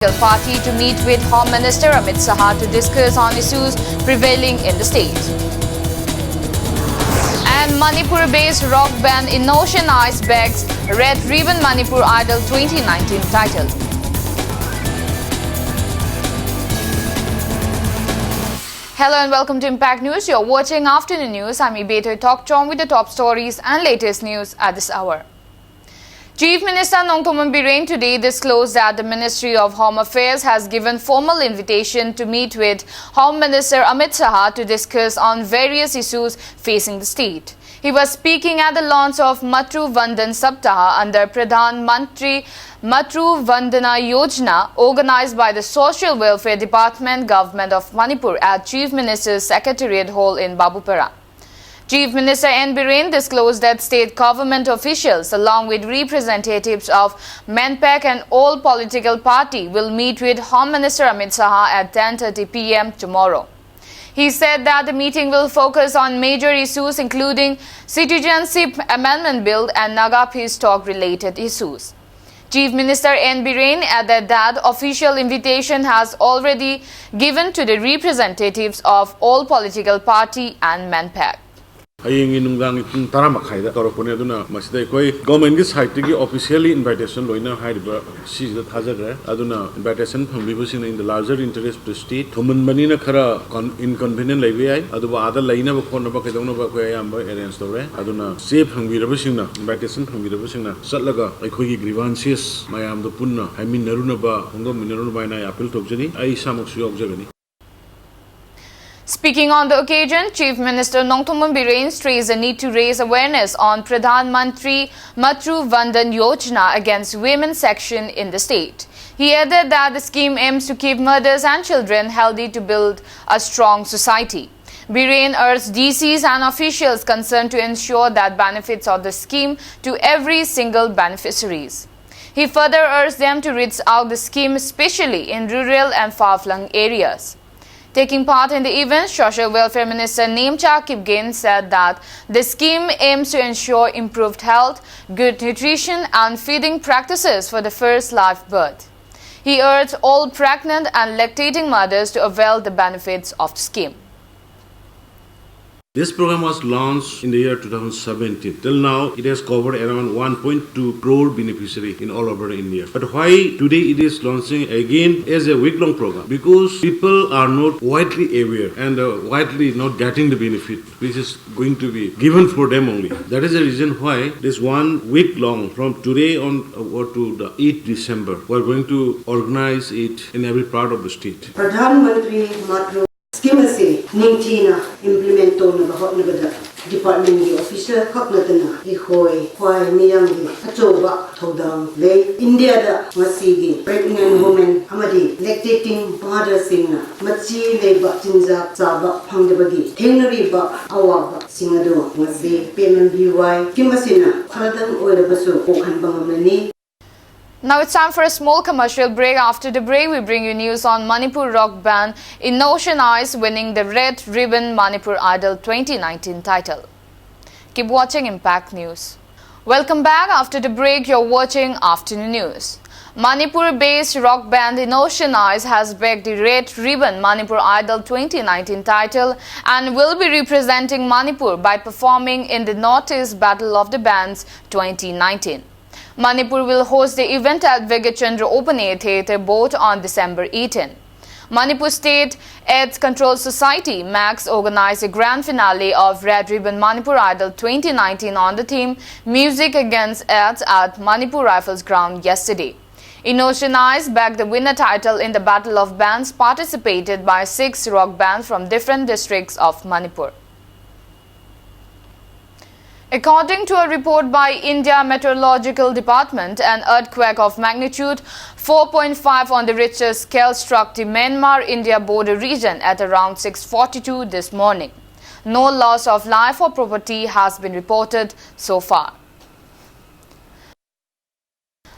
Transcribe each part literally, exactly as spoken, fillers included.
Political Party to meet with Home Minister Amit Shah to discuss on issues prevailing in the state. And Manipur-based rock band Innocent Ice bags Red Ribbon Manipur Idol twenty nineteen title. Hello and welcome to Impact News. You're watching Afternoon News. I'm Ibeto Tokchong with the top stories and latest news at this hour. Chief Minister Nongthombam Biren today disclosed that the Ministry of Home Affairs has given formal invitation to meet with Home Minister Amit Shah to discuss on various issues facing the state. He was speaking at the launch of Matru Vandan Saptaha under Pradhan Mantri Matru Vandana Yojana, organized by the Social Welfare Department, Government of Manipur, at Chief Minister's Secretariat Hall in Babupara. Chief Minister N Biren disclosed that state government officials, along with representatives of MANPAC and all political party, will meet with Home Minister Amit Shah at ten thirty p m tomorrow. He said that the meeting will focus on major issues including Citizenship Amendment Bill and Naga peace talk related issues. Chief Minister N Biren added that official invitation has already given to the representatives of all political party and MANPAC. ꯍꯌꯦꯡꯒꯤ ꯅꯨꯡꯗꯥꯡꯒꯤ ꯄꯨꯡ ꯇꯔꯥ ꯃꯈꯥꯏꯗ ꯇꯧꯔꯛꯄꯅꯦ꯫ ꯑꯗꯨꯅ ꯃꯁꯤꯗ ꯑꯩꯈꯣꯏ government ꯀꯤ side ꯇꯒꯤ officially invitation ꯂꯣꯏꯅ ꯍꯥꯏꯔꯤꯕ ꯁꯤꯁꯤꯗ ꯊꯥꯖꯈ꯭ꯔꯦ꯫ ꯑꯗꯨꯅ invitation ꯐꯪꯕꯤꯕꯁꯤꯡꯅ in the larger interest of the state, ꯊꯨꯝꯍꯟꯕꯅꯤꯅ ꯈꯔ con- inconvenient ꯂꯩꯕ ꯌꯥꯏ, ꯑꯗꯨꯕꯨ ꯑꯥꯗ ꯂꯩꯅꯕ ꯈꯣꯠꯅꯕ ꯀꯩꯗꯧꯅꯕ ꯑꯩꯈꯣꯏ ꯑꯌꯥꯝꯕ arrange ꯇꯧꯔꯦ꯫ ꯑꯗꯨꯅ ꯆꯦ ꯐꯪꯕꯤꯔꯕꯁꯤꯡꯅ, invitation ꯐꯪꯕꯤꯔꯕꯁꯤꯡꯅ ꯆꯠꯂꯒ ꯑꯩꯈꯣꯏꯒꯤ grievances ꯃꯌꯥꯝꯗꯣ ꯄꯨꯟꯅ ꯍꯥꯏꯃꯤꯟꯅꯔꯨꯅꯕ, ꯐꯣꯡꯗꯣꯛꯃꯤꯟꯅꯔꯨꯅꯕ ꯍꯥꯏꯅ ꯑꯩ appeal ꯇꯧꯖꯔꯤ꯫ ꯑꯩ ꯏꯁꯥꯃꯛꯁꯨ ꯌꯥꯎꯖꯒꯅꯤ꯫ Speaking on the occasion, Chief Minister Nongthombam Biren stressed the need to raise awareness on Pradhan Mantri Matru Vandan Yojana against women section in the state. He added that the scheme aims to keep mothers and children healthy to build a strong society. Biren urged D Cs and officials concerned to ensure that benefits of the scheme to every single beneficiaries. He further urged them to reach out the scheme, especially in rural and far-flung areas. Taking part in the event, Social Welfare Minister Nemcha Kipgen said that the scheme aims to ensure improved health, good nutrition and feeding practices for the first live birth. He urged all pregnant and lactating mothers to avail the benefits of the scheme. This program was launched in the year two thousand seventeen. Till now, it has covered around one point two crore beneficiaries in all over India. But why today it is launching again as a week-long program? Because people are not widely aware and uh, widely not getting the benefit which is going to be given for them only. That is the reason why this one week long, from today on uh, to the eighth December, we are going to organize it in every part of the state. Pradhan Mantri Matru Scheme ꯑꯁꯤ ꯅꯤꯡꯊꯤꯅ implement ꯇꯧꯅꯕ ꯍꯣꯠꯅꯕꯗ department ꯀꯤ official ꯈꯛ ꯅꯠꯇꯅ ꯑꯩꯈꯣꯏ ꯈ꯭ꯋꯥꯏ ꯃꯤꯌꯥꯝꯒꯤ ꯑꯆꯧꯕ ꯊꯧꯗꯥꯡ ꯂꯩ꯫ ꯏꯟꯗꯤꯌꯥꯗ ꯉꯁꯤꯒꯤ pregnant women ꯑꯃꯗꯤ lactating mother ꯁꯤꯡꯅ ꯃꯆꯤ ꯂꯩꯕ ꯆꯤꯟꯖꯥꯛ ꯆꯥꯕ ꯐꯪꯗꯕꯒꯤ ꯊꯦꯡꯅꯔꯤꯕ ꯑꯋꯥꯕꯁꯤꯡ ꯑꯗꯨ ꯉꯁꯤ P M M V Y scheme ꯑꯁꯤꯅ ꯈꯔꯗꯪ ꯑꯣꯏꯔꯕꯁꯨ ꯀꯣꯛꯍꯟꯕ ꯉꯝꯂꯅꯤ꯫ Now it's time for a small commercial break. After the break, we bring you news on Manipur rock band Innocean Eyes winning the Red Ribbon Manipur Idol twenty nineteen title. Keep watching Impact News. Welcome back. After the break, you're watching Afternoon News. Manipur-based rock band Innocean Eyes has bagged the Red Ribbon Manipur Idol twenty nineteen title and will be representing Manipur by performing in the Northeast Battle of the Bands twenty nineteen. Manipur will host the event at Vegachandra Open Air Theatre, Both, on December eighteen. Manipur State AIDS Control Society, MACS, organized a grand finale of Red Ribbon Manipur Idol twenty nineteen on the theme Music Against AIDS at Manipur Rifles Ground yesterday. Innocean Eyes bagged the winner title in the Battle of Bands, participated by six rock bands from different districts of Manipur. According to a report by India Meteorological Department, an earthquake of magnitude four point five on the Richter scale struck the Myanmar-India border region at around six forty-two this morning. No loss of life or property has been reported so far.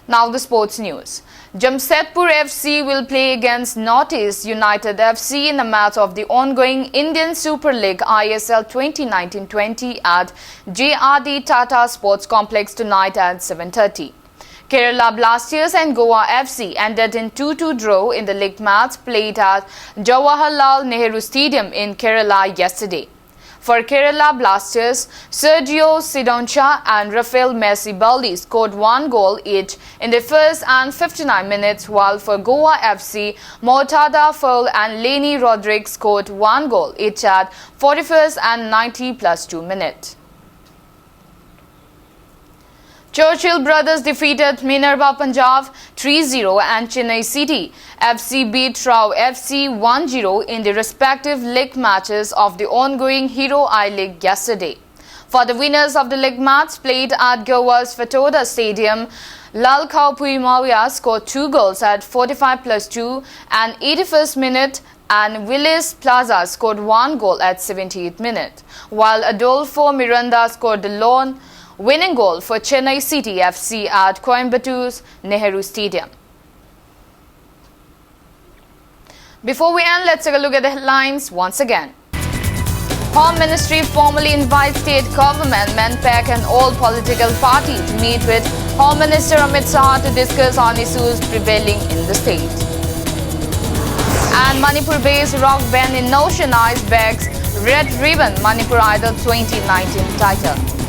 Now the sports news. Jamshedpur F C will play against Northeast United F C in the match of the ongoing Indian Super League I S L twenty nineteen twenty at J R D Tata Sports Complex tonight at seven thirty. Kerala Blasters and Goa F C ended in two two draw in the league match played at Jawaharlal Nehru Stadium in Kerala yesterday. For Kerala Blasters, Sergio Sidoncha and Rafael Messi Baldi scored one goal each in the first and fifty-nine minutes, while for Goa F C, Mortada Fall and Lenny Rodriguez scored one goal each at forty-first and ninety plus two minutes. Churchill Brothers defeated Minerva Punjab three zero and Chennai City F C beat Rao F C one zero in the respective league matches of the ongoing Hero I League yesterday. For the winners of the league match played at Goa's Fatorda Stadium, Lalkhaopui Mawia scored two goals at forty-five plus two and eighty-first minute, and Willis Plaza scored one goal at seventieth minute, while Adolfo Miranda scored the lone winning goal for Chennai City F C at Coimbatore Nehru Stadium. Before we end, let's take a look at the headlines once again. Home Ministry formally invites state government, MANPAC and all political parties to meet with Home Minister Amit Shah to discuss on issues prevailing in the state. And Manipur-based rock band Innotion Ice bags Red Ribbon Manipur Idol twenty nineteen title.